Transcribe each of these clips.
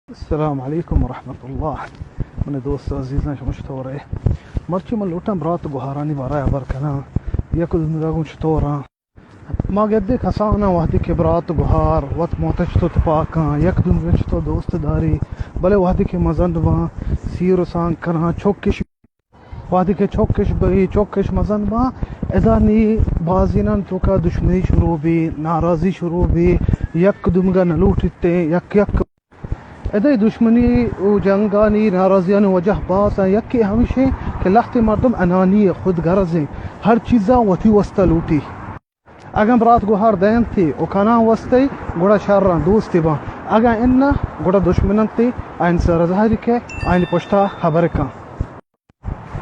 السلام علیکم ورحمۃ اللہ۔ من دوست عزیزاں، شما چطور ئے؟ مرچی من لوٹاں برات گوہارانی بارہ ءَ ہبر کناں، یک دومی ءَ گوں چطوراں۔ ما گدے کساناں وہدے کہ برات گوہار وت مہتج تو تپاکاں، یک دومی ءَ چطور دوست داری، بلے وہدے کہ مزن باں، سیر و سانگ کناں، چکش وہدے کہ چکش بی، چکش مزن باں، ادا نی بازینان توکا دشمنی شروع بی، ناراضی شروع بی، یک دومگا نہ لوٹیت، یک یک۔ ادا دشمنی و جنگانی ناراضیانی وجہ باز ایں۔ یکے ہمیشیں کہ لہتے مردم انانی ایں، خود غرض ایں، ہر چیزا وتی واسطہ لوٹی۔ اگاں برات گوہار دینتی و کناں واسطے، گڑا شراں دوستی باں، اگاں اناں گڑا دشمننتی، آئین سر زہری کہ آئین پشتا خبر کن۔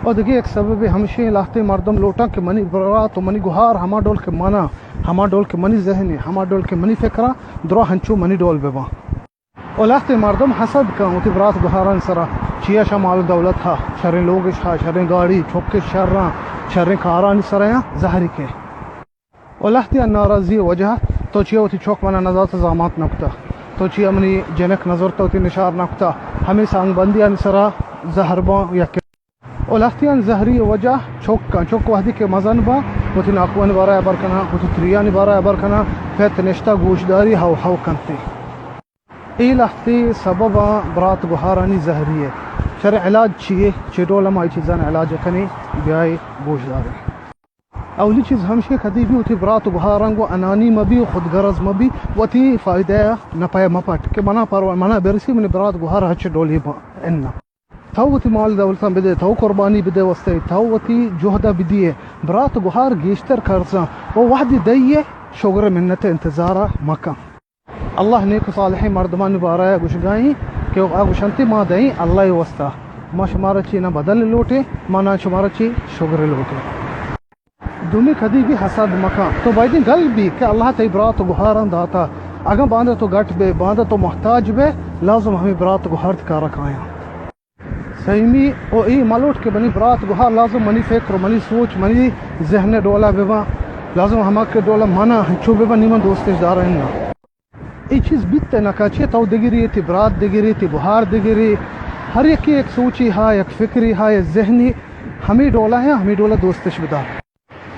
و دگہ یک سببے ہمشیں، لہتے مردم لوٹاں کہ منی برات و منی گوہار ہما ڈول کہ منا، ہما ڈول کہ منی ذہن ایں، ہما ڈول کہ منی فکراں، درا ہنچو منی ڈول بباں۔ و لہتے مردم حسد کن وتی برات گوہارانی سرا، چیا شا مال دولت ہا، شریں لوگش ہا، شریں گاڑی، چکش شراں، شریں کارانی سرا یاں زہری کہ۔ و لہتیاں ناراضی وجہ، تو چیا وتی چک منا نزات زامات نکتا، تو چیا منی جنک نزرتا وتی نشار نکتا، ہمے سانگ بندیانی سرا زہر باں یک۔ و لہتیاں زہری وجہ چکاں، چک وہدی کہ مزن باں، وتی ناکوانی بارہ ہبر کناں، وتی تریانی بارہ ہبر کناں، پت نشتا گوشداری ہو ہو کنتے۔ اے لہتے سبباں برات گوہارانی زہری ءِ۔ شر علاج چیے؟ چے ڈول ما اے چیزان علاج کنیں؟ بیائے گوشداریں۔ اولی چیز ہمشی کدی بھی وتی برات و گوہاراں گوں انانی مبی و خود غرض مبی، وتی فائدہ ءَ نپئے مپٹ کہ منا پروا، منا برسی منی برات گوہار ہچ ڈولی با۔ اناں۔ تو وتی مال دولتاں بدے، تو قربانی بدے واسطے، تو وتی جہد ءَ بدیے، برات گوہار گیشتر کرزاں و وہدی دئیے شگر منت انتظار ءَ مکن۔ اللہ نیک و صالحیں مردمانی بارہ ءَ گوشگائیں کہ آ گوشنتی ما دئیں اللہ ءِ واسطہ، ما شمارا چی نہ بدل لوٹیں، ما نہ شمارا چی شگر لوٹیں۔ دومی کدی بھی حسد مکن۔ تو بایدیں گل بی کہ اللہ تئی برات و گوہاراں داتا۔ اگاں باندا تو گٹ بے، باندا تو محتاج بے، لازم ہمیں برات و گوہار تئی کارا کایاں۔ سیمی، او اے ملوٹ کہ منی برات گوہار لازم منی فکر و منی سوچ، منی ذہن ڈولا بباں۔ لازم ہما کہ ڈولا منا ہنچو بباں، نی من دوستش دارا اناں۔ اے چیز بیت نہ کن، چے تو دگری، تئی برات دگری، تئی گوہار دگری، ہر یکے یک سوچی ہا، یک فکری ہا، یک ذہنی، ہمے ڈولا ہے، ہمے ڈولا دوستش بدار۔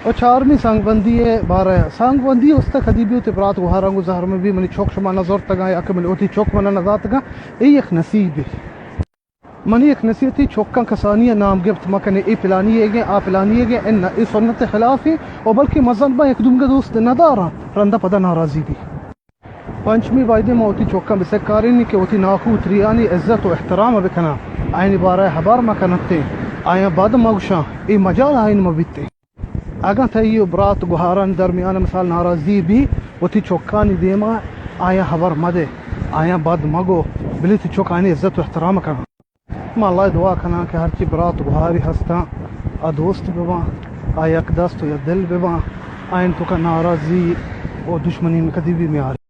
و چارمی سانگ بندی ءِ بارہ ءَ۔ سانگ بندی است کدی بھی وتی برات گوہاراں گوں زہر مبی، منی چک شما نزرتگاں یا کہ منی وتی چک منا نزاتگاں، اے یک نصیبے۔ منی یک نصیحتے، چکاں کسانی ءَ نام گپت مکنے، اے پلانی ئیگیں، آ پلانی ئیگیں، اناں، اے سنت خلافیں، و بلکہ مزن باں یک دومگا دوست نداراں، رندا پدا ناراضی بی۔ پنچمی، بایدیں ما وتی چکاں بسکارینیں کہ وتی ناکو تریانی عزت و احترام بکناں، آیانی بارہ ءَ ہبر مکننتیں، آیاں بد مگوشاں، اے مجال آیانی مبیتیں۔ اگاں تئی و برات گوہارانی درمیان مثال ناراضی بی، وتی چکانی دیما آیاں ہبر مدے، آیاں بد مگو، بلے تئی چک آیانی عزت و احترام کناں۔ ما اللہ ءَ دعا کناں کہ ہرچی برات گوہاری ہستاں، آ دوست بباں، آ یک دست و یک دل بباں، آیانی توکا ناراضی و دشمنی کدی بھی میار۔